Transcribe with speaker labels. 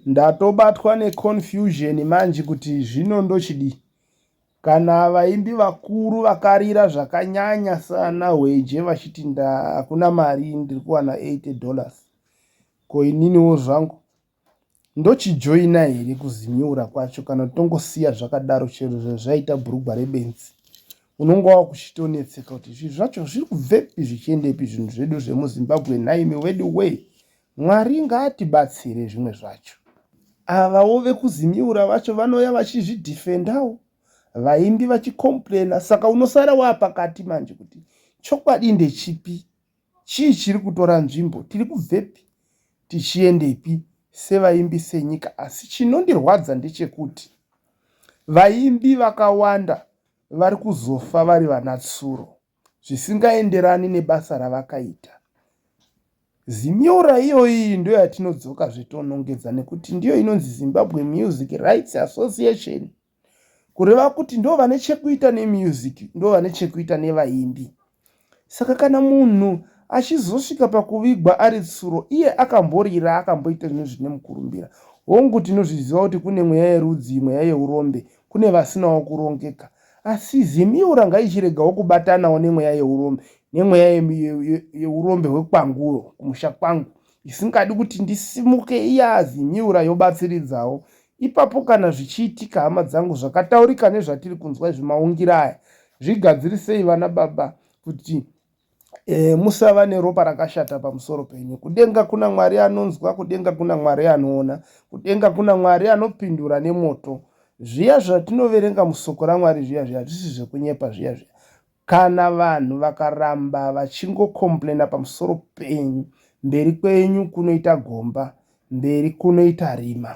Speaker 1: Ndatobatwa neconfusion manje kuti zvino ndochidii. Kana vaimbi vakuru vakarira zvakanyanya sana Hweje vachiti hakuna mari ndiri kuwana 80 dollars. Ko ininiwo zvangu ndochijoina here kuZimura kwacho kana tongosiya zvakadaro chero zvazvaita bhurugwa rebenzi. Unonga wakuchitonetseka kuti zvinhu zvacho zviri kubvepi zvichiendepi zvinhu zvedu zvemuZimbabwe nhaimi wedu wee. Mwari ngaatibatsire zvimwe zvacho. Avawo vekuZimura vacho vanouya vachizvidhifendawo vaimbi vachicomplaina saka unosara waapakati manje kuti chokwadi ndechipi chii chiri kutora nzvimbo tiri kubvepi tichiendepi sevaimbi senyika asi chinondirwadza ndechekuti vaimbi vakawanda vari kuzofa vari vanatsuro zvisingaenderani nebasa ravakaita. Zimura iyoyi ndiyo yatinodzokazve tonongedza nekuti ndiyo inonzi Zimbabwe Music Rights Association. Kureva kuti ndo vane chekuita nemusic, ndo vane chekuita nevaimbi. Saka kana munhu achizosvika pakuvigwa ari tsuro iye akamborira akamboita zvinhu zvine mukurumbira. Hongu tinozviziva kuti kune mweya yerudzi, mweya yeurombe, kune vasinawo kurongeka. Asi Zimura ngaichiregawo kubatanawo nemweya yeurombe, nemweya yeurombe hwekwanguyo kumusha kwangu isingadi kuti ndisimuke iya Zimura yobatsiridzawo. Ipapo kana zvichiitika hama dzangu zvakataurika nezvatiri kunzwa izvi maungira aya zvigadzirisei vana baba kuti musava neropa rakashata pamusoro penyu. Kudenga kuna Mwari anonzwa, kudenga kuna Mwari anoona, kudenga kuna Mwari anopindura nemoto. Zviya zvatinoverenga musoko raMwari zviya zviya hazvisi zvekunyepa zviya zviya. Kana vanhu vakaramba vachingocomplaina pamusoro penyu, mberi kwenyu kunoita gomba, mberi kunoita rima.